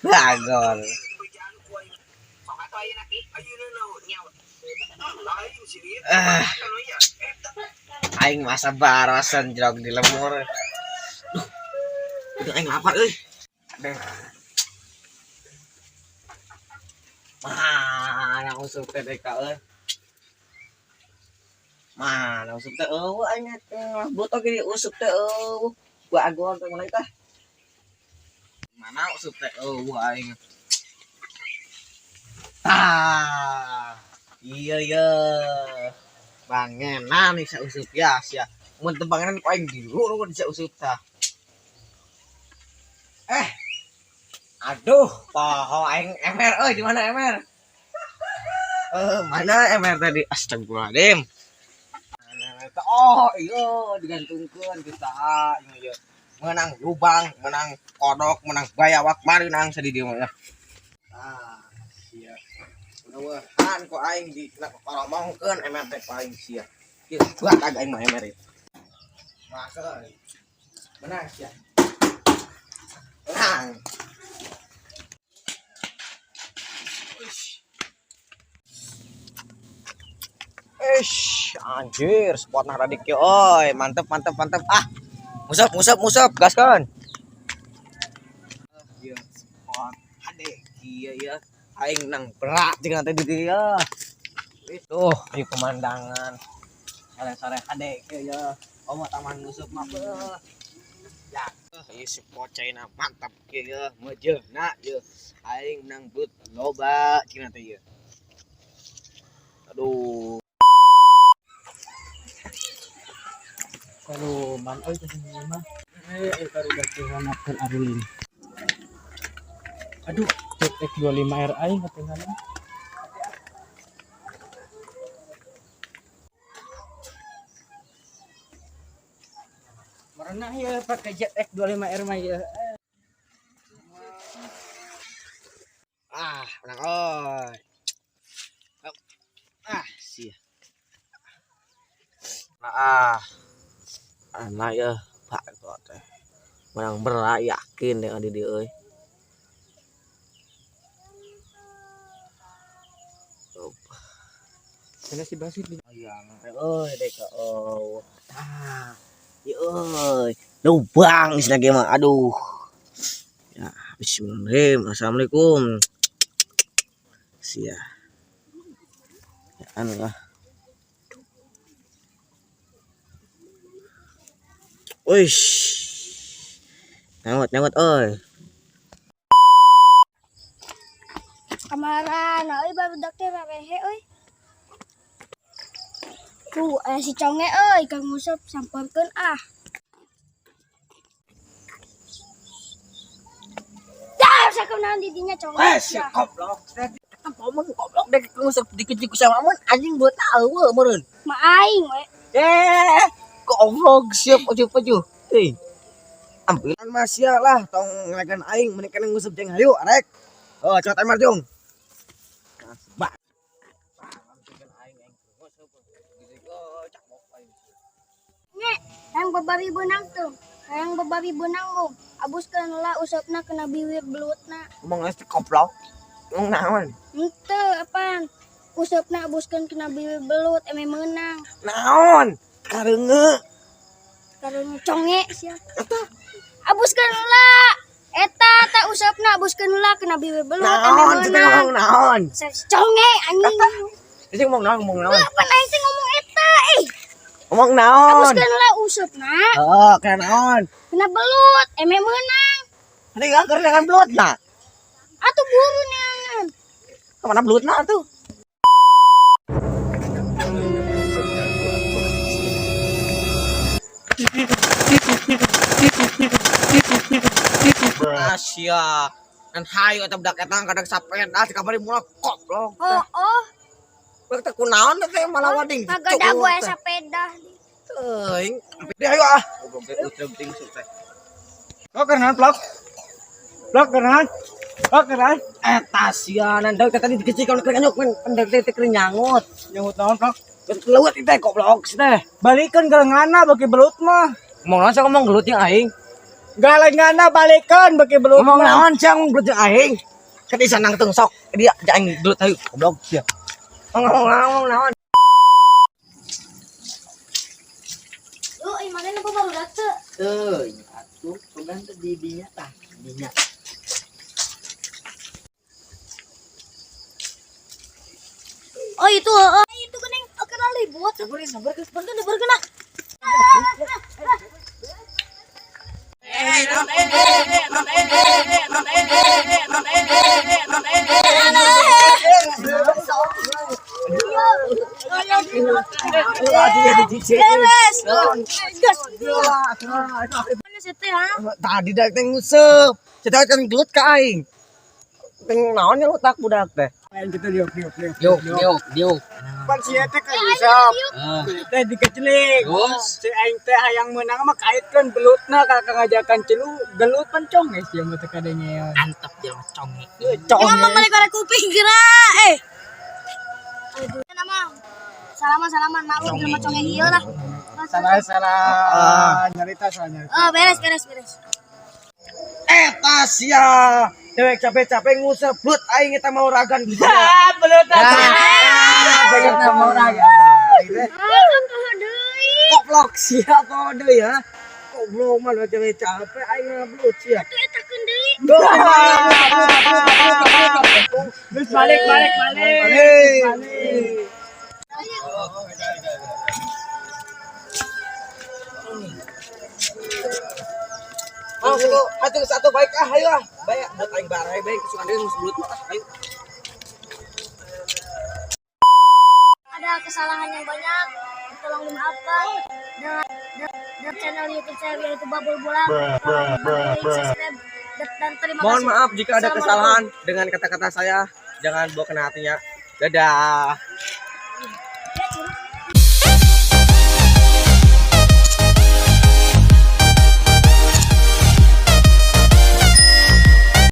Bagor. Ah. Aing masa barasan jrog di lemur. Duh. Udah aing lapar euy. Aduh. Mana useup teh deka euy. Mana useup teh eueuh aing teh butuh ge useup teh eueuh. Bagor teh mulai teh. Mana useup teh eueuh aing. Ah. Iya iya. Bangenan nih sausup ya sia. Mun teu bangenan ku aing diluruk di sausup tah. Eh. Aduh, poho aing emer euy, di mana emer? Mana emer tadi? Astagfirullahaladzim. Mana emer teh? Oh, iya digantungkeun ku saha ieu ieu. Menang lubang, menang kodok, menang bayawak, mari nang sadi dieu mah ya. Ah, sia. Eueuhan ku aing di koromongkeun emer teh ku aing sia. Ieu buat agak aing mah emer ieu. Masa euy. Menang sia. Menang. Ish, anjir, spot nah radik yo, oi, mantep, mantep, mantep. Ah, musap, musap, musap, gaskan. Iya, spot, ade, iya, iya. Aing nang berat jeung nanti di dia. Itu, ayo pemandangan. Sore-sore ade, iya. Oh, taman nguseup mah. Beuh. Ya, ieu spot China mantap kieu, mejeuna ieu. Aing nang beut loba jeung nanti ieu. Aduh. Kalau man euy teh mah. Eh baru udah arulin. Aduh, ZX25 RI ketinggalan. Merenah ya pakai ZX25 R mah ya. Ah, menang oi. Ah, sia. Nah, ah. Anak ya, Pak kok teh. Menang berat yakin deh di dieu euy. Sana si Basit di Hayang euy dek oh. Tah. Ieu euy. Lubang cenah ge mah aduh. Ya, bismillahirrahmanirrahim. Assalamualaikum. Sia. Ya anu lah. Uish. Nyangut, nyangut euy. Kamaran, euy barudak teh rarehe euy. Tuh, aya si Conge euy, Kang Nguseup samperkeun ah. Dah, sakunaon di dinya Conge. Eh, si goblok. Apa mun goblok dek nguseup dikit ku sama mun anjing buat eueuh meureun. Ma aing we. Eh, goblok siap aju-aju. Hei. Ampilan mah sia lah tong ngelegan aing mending kana nguseup jeung hayu arek. Oh, cot emar jung. Ba. Nge, hayang babari beunang tuh. Hayang babari beunang mung. Abuskeun lah usupna kena biwir belutna. Ngomong geus goblok. Ngomong naon? Henteu apaan? Usupna abuskeun kena biwir belut eme meunang. Naon? Kareunge. Kareunge Conge sia. Eta Abuskeun heula. Eta ta usupna abuskeun heula kena biwir belut eme naon? Cenah meunang. ngomong naon? Conge anjing. Geus ngomong naon, ngomong naon? Apa aing teh ngomong eta eh. Ngomong naon? Abuskeun heula usupna. Heeh, kena naon? Kena belut eme meunang. Ini enggak kena dengan belutna. Atuh buru neangan. Kemana belutna atuh? Asia. Dan hayu eta budak eta kadang sapeda di kamari mula goblok. Oh, oh. Budak teh kunaon teh malah wading. Kagak gue sepeda. Teuing. Deh ayo ah. Goblok teh utrem ting sukses. Kok kenalan plok? Plok kenalan? Plok kenalan? Eta sia nan deuk tadi dikecil kalau keur nyuk pendek teh keur nyangut. Nyangut naon plok? Leuwet teh goblok teh. Balikeun gelengana bagi belut mah. Ngomong naon sih ngomong gelut jeung aing. Galengana balikeun beki belut. Ngomong naon sia, ngomong belut jeung aing. Kan isa nangtung sok. Dia aing belut hayu goblok sia. Ngomong ngomong naon. Lu eh mana nu baru teu? Teu, atuh sugan teh di dinya tah, dinya. Oh itu heeh. Itu geuning keur ribut. Sabar sabar geus berkeun berkeun ah. Beres. Gas. Mana sih teh ha? Tadi dah teh nguseup. Sia kan gelut ka aing. Teng naon nya otak budak teh. Aing kita diuk diuk diuk. Diuk, diuk, diuk. Pan sia teh kan nguseup. Ah, Teh dikecelik. terus Si aing teh hayang meunang mah kaitkeun belutna ka ngajakan celu gelut pan conge sia mah teh kadengean. Antep jelema conge. Conge. Emang balik korek kuping geura eh. Aduh, nama salaman salaman maklum jelema conge ieu lah. Salah salah nyarita salah nyarita. Oh, beres beres beres. Eta sia. Dewek capek-capek nguseup belut aing eta mau ragan gitu. Ah, belut. Ah, mau raga. Ah, kan tuh deui. Goblok sia deui ya. Goblok mah dewek capek-capek aing ngabelut sia. Tuh eta keun deui. Terus balik balik balik. Balik. Balik. Oh, satu, satu, satu baik ah, ayo ah. Baik, buat aing barai baik suka deui geus belut mah ah, ayo. Ada kesalahan yang banyak, tolong dimaafkan. Dan channel YouTube saya yaitu Babul Bola. Tolong like, subscribe, dan terima Mohon kasih. maaf jika ada Assalamualaikum. kesalahan dengan kata-kata saya. Jangan bawa kena hatinya. Dadah.